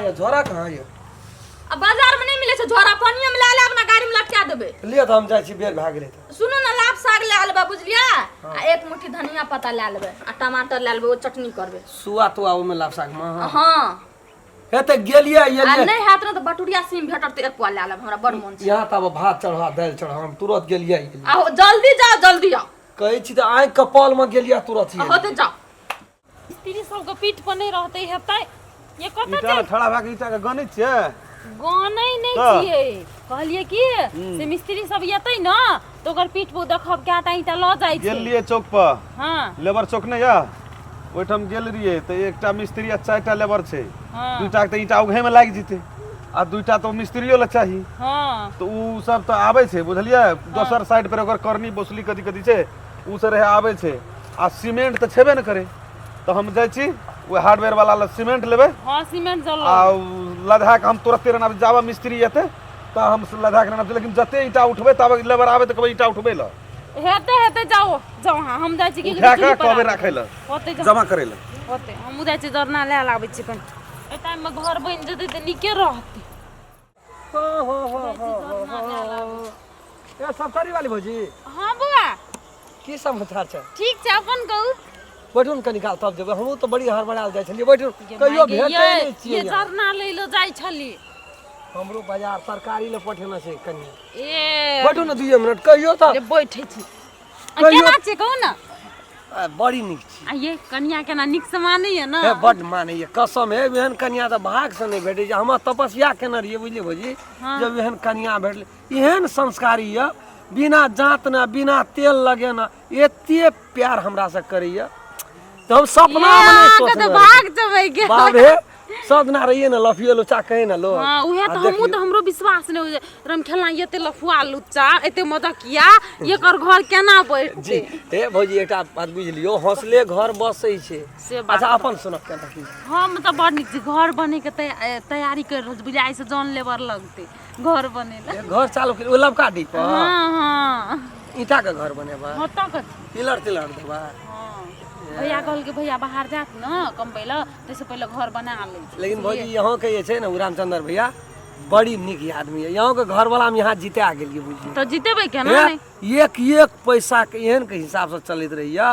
यऽ झोरा कहाँ यऽ? आ बाजार में नहीं मिले छै झोरा, पानिये में लए ले, अपना गाड़ी में लटका देबै। लिअ तऽ हम जाइ छी, बेर भए गेलै तऽ। सुनू ने, लाभ साग लए लेबै, बुझलियै? आ एक मुट्ठी धनिया पत्ता लए लेबै आ टमाटर लए लेबै, ओ चटनी करबै। सुआ तुआ ओहिमे लाभ सागमे? हँ। हे तऽ गेलियै आ एलियै। नहि हैत ने तऽ बटुरिया सीम भेटत तऽ एक पुआ लए लेब, हमरा बड़ मोन छै। यहाँ तऽ आब भात चढ़ा, दालि चढ़ा, हम तुरत गेलियै एलियै। आ हो, जल्दी जाओ, जल्दी आओ। कहै छी तऽ आँखि कपालमे गेलियै तुरत आ होते जाओ। स्त्री सबके पीठ पर नहि रहतै हेतै ये कतऽ? ईटा ठड़ा भए कऽ ईटा के गनै छियै? गनै नहि तऽ? छियै, कहलियै कि से मिस्त्री सब एतै ने तऽ ओकर पीठ पर देखब कएटा ईटा लऽ जाइ छै। गेल रहियै चौक पर। हँ। लेबर चौक नहि यऽ, ओहिठाम गेल रहियै तऽ एकटा मिस्त्री आ चारिटा लेबर छै। हँ। दूटा के तऽ ईटा उघैमे लागि जेतै आ दूटा तऽ मिस्त्रियो लए चाही। हँ। तऽ उ सब तऽ आबै छै, बुझलियै? दोसर साइड पर ओकर करनी बोसली कथी कथी छै, उ सब रहे आबै छै। आ सीमेंट तऽ छेबे ने करै, तऽ हम जाइ छी ओहि हार्डवेयर वाला लग, सीमेंट लेबै। हँ, सीमेंट जल आ उ लधा के हम तुरते रहना जाबे मिस्त्री एतै तऽ हम लधा के रहना, लेकिन जते ईटा उठबै ताबे लेबर आबै तऽ कहबै ईटा उठबै लए। हेतै हेतै, जाओ जाओ। हाँ, हम जाइ छी की उठा चूल्ही कऽ पर कहबै आबै। राखै लए। होतै, जाओ। जमा करै लए। होतै, हमहूँ जाइ छी, जरना लए लाबै छी कनि। एहि टाइममे घर बनि जेतै तऽ नीके रहतै। हो हो हो हो हो हो। ए सप्तरी वाली भौजी। हाँ बौआ। की समाचार छै? ठीक छै, अपन कहू। बैठू ने कनी काल तब जेबै, हमहूँ तऽ बड़ी हड़बड़ायल जाइ छलियै। बैठू, कहियो भेटै नहि छियै ये यहाँ। जरना लै लए जाइ छली। हमरो बाजार तरकारी लए पठेना छै कनि। ए बैठू ने 2 मिनट, कहियो तऽ। ले बैठै छी। आ कहियो- केना छै कहू ने? आ, बड़ी नीक छी। आ ये कनिया केना नीक से मानैया ने? हे बड्ड मानैया कसम। हे एहन कनिया तऽ भाग से नहि भेटै छै। हम तपस्या केने रहियै, बुझलियै भौजी? हाँ। जब एहन कनिया भेटलै, एहन संस्कारी यऽ, बिना जात ने बिना तेल लगेने एते प्यार हमरा से करैया तऽ हम सपना ये मे नहि अहाँके सोचने तऽ रहियै। भाग चमकि गेल। बाप रे, सब दिना रहियै ने लफिए लोचा कहे ने लोग। हाँ, उहे आ तऽ हमहूँ देखियौ। तऽ हमरो विश्वास नहि होइ रमखेलना, एते लफुआ लुच्चा, एते मजकिया, एकर घर केना बैठतै? जी हे भौजी, एकटा बात बुझि लियौ, हौसले घर बसै छै। से बात। अच्छा, अपन सुनब केना की? हम तऽ बड़ नीक छी। घर बनैके तैयारी करि रहल छी, बुझलियै? आइसँ जन लेबर लगतै घर बनै लए। घर चालू केलियै ओ लबका डीह पर? हाँ हाँ। ईंटा के घर बनेबै? हाँ तऽ कथी। पिलर तिलर देबै? हाँ, भैया कहलकै भैया बाहर जायत ने कमबै लए, ताहिसँ पहिले घर बना लै छी। लेकिन भौजी, यहाँ के जे छै ने ओ रामचंद्र भैया बड़ी नीक आदमी है। यहाँ के घरवाला में यहाँ जीता गेलियै, बुझलियै? तऽ जितेबै केना हे, नहि? एक एक पैसा के एहन के हिसाब से चलैत रहैया,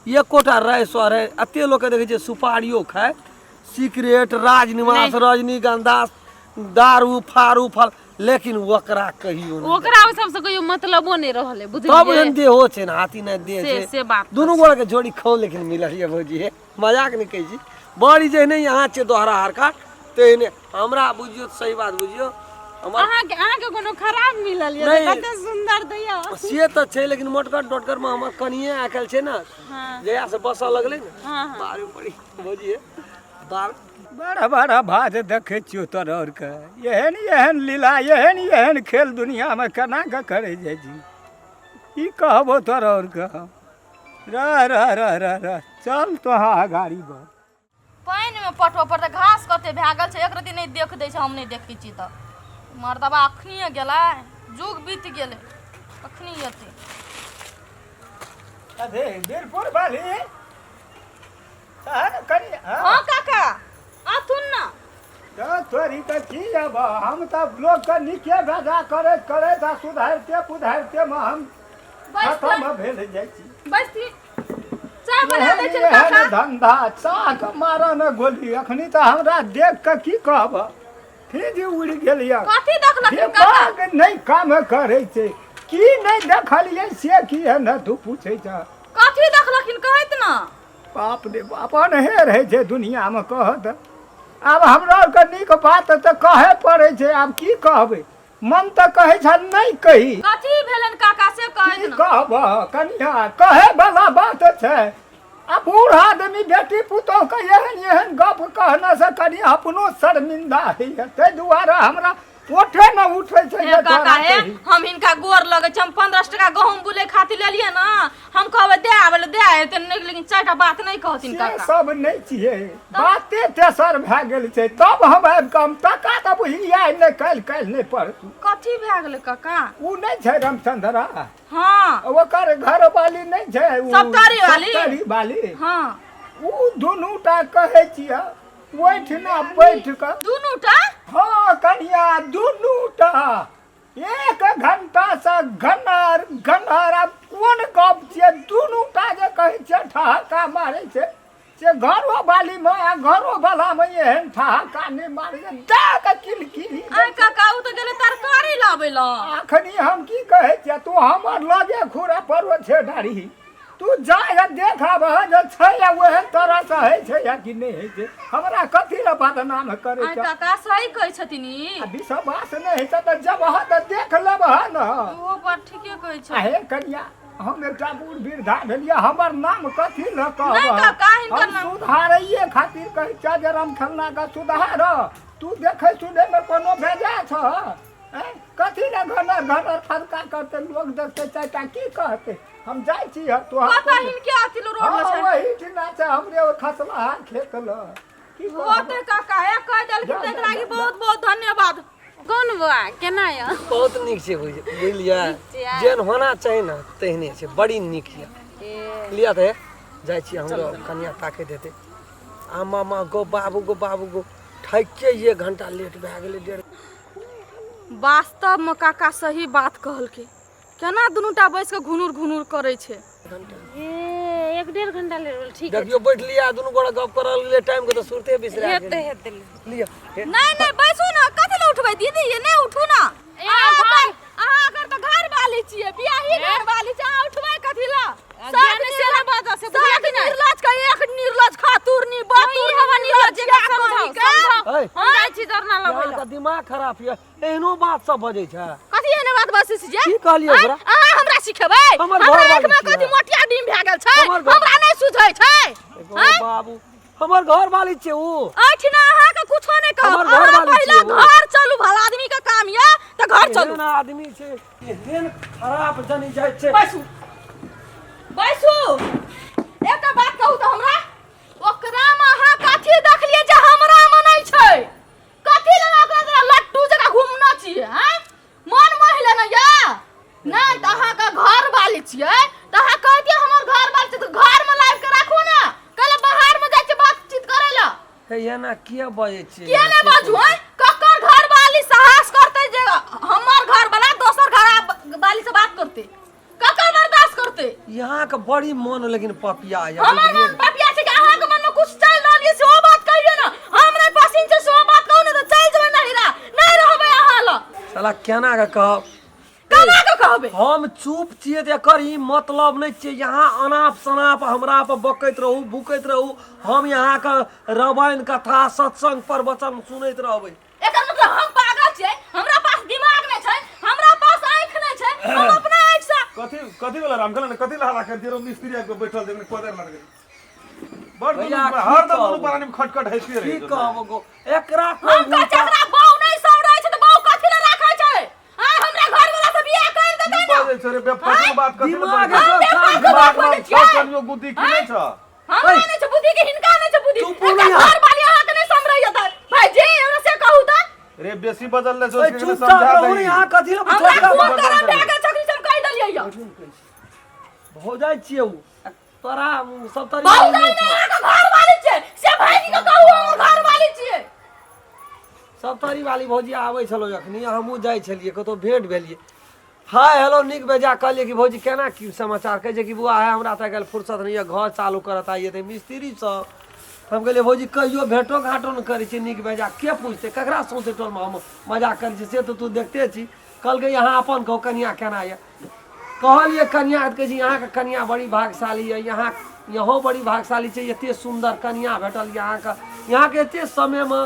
एकोटा राय सर एते लोक के देखै छियै सुपारियो खाय, सिगरेट, राजनिवास, रजनीगंधा, दारू फारू फल, लेकिन ओकरा कहियो नहि। ओकरा ओहि सबसँ कहियो मतलबो नहि रहलै, तब बुझलियै? एहन देहो छै ने, हाथी ने देह से छै। से बात दुनू गोड़ा के जोड़ी खाउ, लेकिन मिलल ये भौजी। हे मजाक नहि कहै छी, बड़ी जेहने यहाँ छै दोहरा हरका तेहने हमरा बुझियौ तऽ सही बात बुझियौ हमर। अहाँके कोनो खराब मिलल ये? नहि। कते सुंदर दैया। से तऽ छै, लेकिन मोटगर टोटगर मे हमर कनिये आइ काल्हि छै ने। हाँ। जहिया से बसऽ लगलै ने। हाँ, हाँ। बारे बड़ी भौजी हे बार बड़ा बड़ा भाज देखै छियौ तोर आरके, एहन एहन लीला, एहन एहन खेल दुनिआँमे केना कऽ करै जाइ छी, की कहबो तोर आरके हम। रह रह रह रह रह, चल तोहाँ अगाड़ी बढ़। पानिमे पटबऽ पड़तै, घास कते भए गेल छै, एक रति नहि देख दै छै, हम नहि देखै छी तऽ मर्दबा अखनिए गेलै, जुग बीत गेलै, कखनी एतै? अरे वीरपुर वाली सहन कनि। हाँ काका, आथुन ना। तऽ तोरी के की अब, हम तऽ लोकके नीके बेजा करैत करैत आ सुधारिते पुधारिते मे हम खतम भेल जाइ छी। बैसती, चाय बना दै एहन छै एहन काका। धंधा चाह के मारऽ ने गोली। अखनी तऽ हमरा देख कऽ की कहब, फिज उड़ि गेल यऽ। कथी देखलखिन काका? दिमाग नहि काम करै छै। की नहि देखलियै से की है ने तू पूछै छ। कथी देखलखिन कहैत ना। बाप रे बाप, अनहे रहै छै दुनिआँमे। कहत आब हमरा आरके नीक बात तऽ कहै पड़ै छै। आब की कहबै, मन तऽ कहै छ नहि कही। कथी भेलनि काका से कहैत की ना। कहब कनिया, कहै वाला बात छै। आ बूढ़ आदमी बेटी पुतोहके एहन एहन गप कहने से कनि अपनो शर्मिंदा होइए, ताहि दुआरे हमरा ओठे ने उठै छै हे जे काका तोरा हे कही। हम हिनका गोर लगै छै। हम 15 टका गहूँम बुलै खातिर लेलियै ने, हम कहबै दे आबै लए, दे एतै नहि, लेकिन चारिटा बात नहि कहथिन से काका। सब नहि छियै, बाते तेसर भए गेल छै। तब हम आबि कऽ हम टका तऽ बुझलियै आइ नहि काल्हि, काल्हि नहि परसू। कथी भए गेलै काका? ओ नहि छै रामचंद्रा? हाँ। ओकर घरवाली नहि छै उ सप्तरी वाली? सप्तरी वाली। हाँ। ओ दुनू टा कहै छियै। ओहिठिना बैठ कऽ दुनू टा हँ कनिया दुनू टा एक घंटासँ घनर घनर। आब कोन गप छियै? दुनू टा जे कहै छियै ठहाका मारै छै से घरो वालीमे आ घरो वालामे एहन ठहाका नहि मारै छै, दए कऽ किलकिली। आय काका, ओ तऽ गेलै तरकारी लाबै लए। अखनी हम की कहै छियै, तू हमर लगे खुरा परो छै डारी, तू जा आ देख आबह जे छै आ ओहन तरहसँ होइ छै या कि नहि होइ छै। हमरा कथी लए बदनाम करै आय छै? काका, सही कहै छथिन ई। आ विश्वास नहि होइ छै तऽ जबह तऽ देख लेबह ने। ओहो बात ठीके कहै आ छै। हे कनिया, हम एकटा बूढ़ वृद्धा भेलियै, हमर नाम कथी लए कहबह? नहि काका, हिनकर हम नाम- सुधारैये खातिर कहै छिअ जे रामखेलना के सुधार। तू देखै सुनैमे कोनो बेजा छह? आँय? कथी लए घनर घनर फदका करतै? लोक देखतै चारिटा की कहतै? हम जाइ छी तोहर कतऽ हिनके अथी रोड हँ मे छै? ओहिठिना छै, हमरे ओ खसलाहा खेत लग। की कहब? होते काका, हे कहि देलखिन जा, तऽ जा, एकरा जा, की बहुत बहुत धन्यवाद। कोन बौआ, केना यऽ? बहुत नीक छै, बुझलियै? छियै। जेहन होना चाही ने तेहने छै, बड़ी नीक यऽ। ए, लिअ तऽ हे, जाइ छी, हमरो कनिया ताकैत हेतै। आ मामा गो, बाबू गो, बाबू गो, ठकिके एक घंटा लेट भए गेलै, डेढ़। वास्तवमे काका सही बात कहलकै। केना दुनूटा बैस कऽ घुनुर घुनुर करै छै। ए, एक डेढ़ घंटा लेट भेल, ठीक। देखियौ, बैठलियै आ दुनू गोरा गप करऽ लगलियै, टाइम के तऽ सुरते बिसरा हेतै गेलै। हेतै। लिअ हे। नहि नहि, बैसू ने, कथी लए उठबै दीदी? ये नहि उठू ने। अहाँ अगर अहाँ अगर तऽ घर वाली छियै, बियाही घर वाली छियै, अहाँ उठबै कथी लए? ज्ञान से ना बाजऽ, से बुझलियै कि नहि? निर्लज के एक निर्लज, खातुरनी बातुर हवा निर्लज जे जेकाँ समझाउ, समझाउ। ऐ, हम जाइ छी जरना लगबै लए। अहाँके दिमाग खराब यऽ, एहनो बात सब बजै छै? कथी एहन बात बजै छी जे? की कहलियै ओकरा? अहाँ हमरा सिखेबै? हमर हमरा घरवाली आँखिमे छियै। कथी मोटिया डिम भए गेल छै? हमर घर- हमरा नहि सुझै छै? एगो बाबू, हमर घर वाली छै उ। एहिठिना अहाँके कुछो नहि कहब। हमर अहाँ घरवाली पहिले छियै ओ। घर चलू, भला आदमी के काम यऽ तऽ घर चलू। एहन आदमी छै, एहन खराब जनी जाइ छै। बैसू बैसू। एकटा बात कहू तऽ हमरा, ओकरामे अहाँ कथी देखलियै जे हमरामे नहि छै? कथी लगा ओकरा तोरा लट्टू जकाँ घुमना छियै? आँय, मन मोहि लेने यऽ? नहि तऽ अहाँके घर वाली छियै तऽ अहाँ कहतियै हमर घर वाली छै तऽ घरमे लाबि कऽ राखू ने, कहले बाहरमे जाइ छियै बातचीत करै लए। हे, एना किया बजै छियै? किया नहि बाजू? आँय, ककर घर वाली साहस करतै जे हमर घर वाला दोसर घर वाली से बात करतै? ककर बर्दाश्त करतै? यहाँ के बड़ी मन लेकिन पपिया यऽ। हमर बुझलियै? मन पपिया छै कि अहाँके मन में कुछ चलि रहल ये सेहो बात कहियौ ने। हम नहि पसिन छै सेहो बात कहू ने, तऽ चलि जेबै नहिरा, नहि रहबै अहाँ लग। साला, केना के कहब? केना के कहबै? हम चुप छियै तऽ एकर ई मतलब नहि छियै यहाँ अनाप शनाप हमरा पर बकैत रहू, भुकैत रहू, हम यहाँ के रामायण कथा सत्संग प्रवचन सुनैत रहबै। एकर मतलब हम पागल छियै? हमरा पास दिमाग नहि छै? हमरा पास आँखि नहि छै? हम अपना आँखि से कथी कथी वाला रामकल ने, कथी ला हल्ला करतियै? मिस्त्री आबि कऽ बैठल छै, कोदारि लग बड़ भैया, दुनू की हरदम कहू? दुनू प्राणी में खटखट होइते रहै की छै। कहब गो, एकरा हम कहै छियै एकरा बहू नहि सवरै छै तऽ बहू कथी लए राखै छै? आँय, हमरा घर वाला से बियाह कर की देतै ने। बाजै छै रे? बेफालतू बात कथी लए दिमाग बाजै छै? एकर हम काम बेफालतू बात दिमाग में बोलै छौ छियै? कनियो बुद्धि की नहि छौ? हमरा नहि छै बुद्धि कि हिनका नहि छै बुद्धि? चुप एकटा नहि। घर वाली अहाँके नहि समरैया तऽ भाईजी हमरा से कहू तऽ। रे, बेसी बजल ले ए, सोच के चुपचाप समझा रहू ने। दही। यहाँ कथी लए हमरा छोटका खून बजल गरम छै। भए गेल छखनी सब कहि देलियै यऽ। हो जाइ छियै उ तोरा सब तरी बहुत नहि, अहाँके घर वाली छियै से भाईजी के कहू, हमर घर वाली छियै। सप्तरी वाली भौजी आबै छलौ जखनी, हमहूँ जाइ छलियै, कतहु भेंट भेलियै, हाय हेलो नीक बेजा कहलियै कि भौजी केना की समाचार? कहै छै कि बौआ हे, हमरा तऽ आइकाल्हि फुर्सत नहि यऽ, घर चालू करत आइए तऽ मिस्त्री सब। हम कहलियै भौजी कहियो भेंटो घाटो नहि करै छियै, नीक बेजा के पूछतै ककरा? सौंसे टोलमे हम मजाक करै छी से तऽ तू देखते छी। कहलकै यहाँ अपन कहू कनिया केना यऽ? कहलियै कनिया तऽ कहै छै अहाँके कनिया बड़ी भाग्यशाली यऽ, यहाँ यहो बड़ी भाग्यशाली छै, एते सुन्दर कनिया भेटल यऽ अहाँके, यहाँके एते समयमे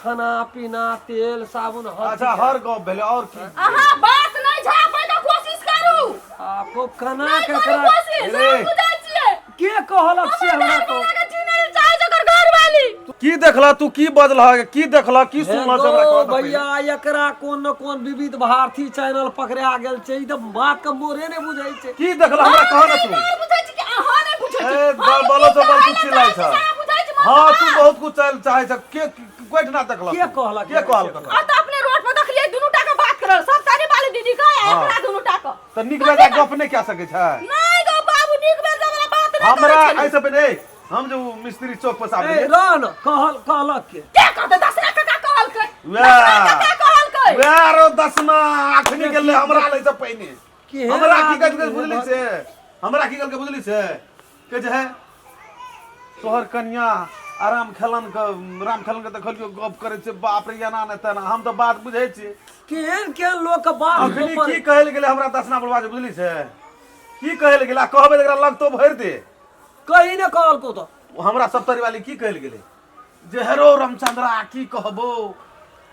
खाना पीना तेल साबुन हर अच्छा, चीज। हर गप भेलै, और की? अहाँ बात नहि झापै के कोशिश करू। आपको केना नहि के करू एकरा कोशिश। रे। हम बुझै छियै। के कहलक से हमर हमरा घर कहू। वाला के चिन्है लए चाहै छै ओकर घर वाली। की देखला तू? की बजलह? की देखला, की सुनलह से हमरा हेगो कह दे पहिले। भैया, एकरा कोन न कोन विविध भारती चैनल पकड़ा गेल छै, ई तऽ बात के मोरे नहि बुझै छै। की देखला, हमरा कह ने तू। हम बुझै छी कि अहाँ नहि बुझै छी। ए, हम बलो की से कहै बहुत लए कुछ चिल्लाइ चाहै छी छ। से अहाँ बुझै छी, हाँ, तू मर्दबा। बहुत कुछ चाहै छ। के कोइठना देखलक? के कहलक? के कहलक? आ तऽ अपने रोड पर देखलियै दुनू टा के बात करल, सब तारी वाली दीदी के आ हाँ। एकरा दुनू टा के। तऽ नीक बेजा गप नहि कए सकै छै? नहि गो बाबू, नीक बेजा वाला बात नहि हमरा करै छलै। एहिसँ पहिने हम जे उ मिस्त्री चौक पर से आबै ए रह न कहल कहलक के के कहतै दसरा काका कहलकै वएह। दसरा काका कहलकै वएह रो दसमा अखनी गेलै हमरा लै से पहिने केहन हमरा की आदमी कहलकै बुझली से हमरा की कहलकै बुझली से के जे है तोहर कनिया आराम खेलन के राम खेलन के देखलियो गप करै छै बाप रे एना ने तेना हम तऽ बात बुझै छी केहन केहन लोक के बात अखनी की कहल गेलै हमरा दसना बोलबा जे बुझली से की कहल गेलै आ कहबै तऽ एकरा लगतो भरि दे कही ने कहलको तऽ हमरा सप्तरी वाली की कहल गेलै जे हेरो रामचंद्रा की कहबो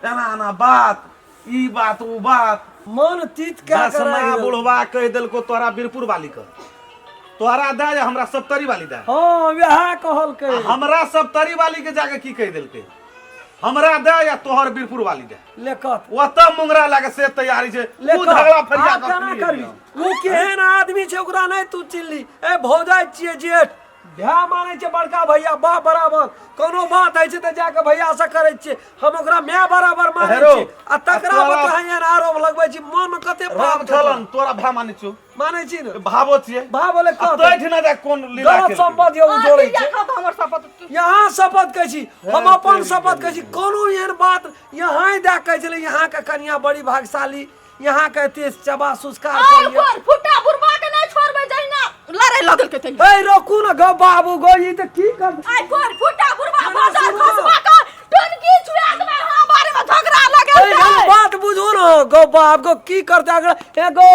एना एना बात ई बात ऊ बात मन तीत कए के दसमा राखि देलक। बुढ़वा कहि देलको तोरा बीरपुर वाली के तोरा दे या हमरा सप्तरी वाली दे हँ वएह कहलकै हमरा सप्तरी वाली के जाके की कहि देलकै हमरा दे या तोहर बीरपुर वाली दे ले कथ ओतऽ मुंगरा लागे से तैयारी छै ले ऊ कह, झगड़ा फरिया आब कऽ केना अखनी करबी ओ केहन आदमी छै ओकरा नहि तू चिल्ली ए भौजाइ छियै जेठ भाय मानै छै बड़का भैया बाप बराबर कोनो बात होइ छै तऽ जाके भैया से करै छियै हम ओकरा माय बराबर मानै हेरो, छियै आ तकरा पर तोरा- तोरा एहन आरोप लगबै छी मन मे कते राम पाप छै खेलन तोरा भाय मानै छियौ मानै छी ने भावो छियै भाव बोले आ कह तोय ठिना जा कोन लीला गलत केलकै? संपत्ति ओ जोड़ै छै खाओ हमर शपथ यहाँ शपथ कहै छी हम अपन शपथ कहै छी कोनो एहन बात यहाँ दए कहै छलै यहाँके कनिया बड़ी भाग्यशाली यहाँ के एते चबा सुस्कार आइ करिए पर फुटा बुढ़बा के नहीं छोड़बै जहिना लड़ै लगल के तहिना ए रोकू न गो बाबू गो ई तऽ की कर आइ पर फुटा बुढ़बा ना, बाजार सुनू ना। खसबा के टनकी छुआ के हां बारे में झगड़ा लगल ए हम छै बात बुझू न गो बाप गो की करते अगला ए गो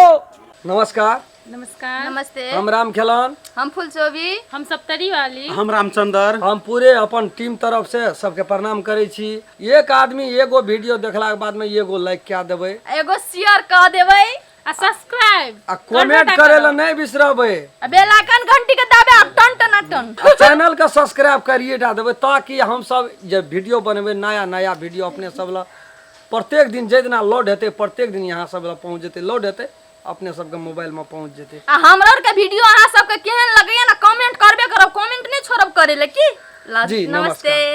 नमस्कार नमस्कार नमस्ते हम राम खेलन हम फुलचोबी हम सप्तरी वाली हम रामचंद्र हम पूरे अपन टीम तरफ से सबके प्रणाम करै छी एक आदमी एगो वीडियो देखला के बाद में एगो लाइक कए देबै एगो शेयर कऽ देबै आ सब्सक्राइब आ कमेंट करे ला नहीं बिसरबै आ बेल आइकन घंटी के दबे आ टन टन टन आ चैनल के सब्सक्राइब करिए टा देबै ताकि हम सब जे वीडियो बनेबै नया नया वीडियो अपने सब ला प्रत्येक दिन जाहि दिना लोड हेतै प्रत्येक दिन यहाँ सब ला पहुँच जेतै लोड हेतै अपने सबके मोबाइल में पहुँच जेतै आ हमरा आरके वीडियो अहाँ सबके केहन लगैया ना कमेंट करबे करब कमेंट नहीं छोड़ब करे ले की जी, नमस्ते नमस्कार।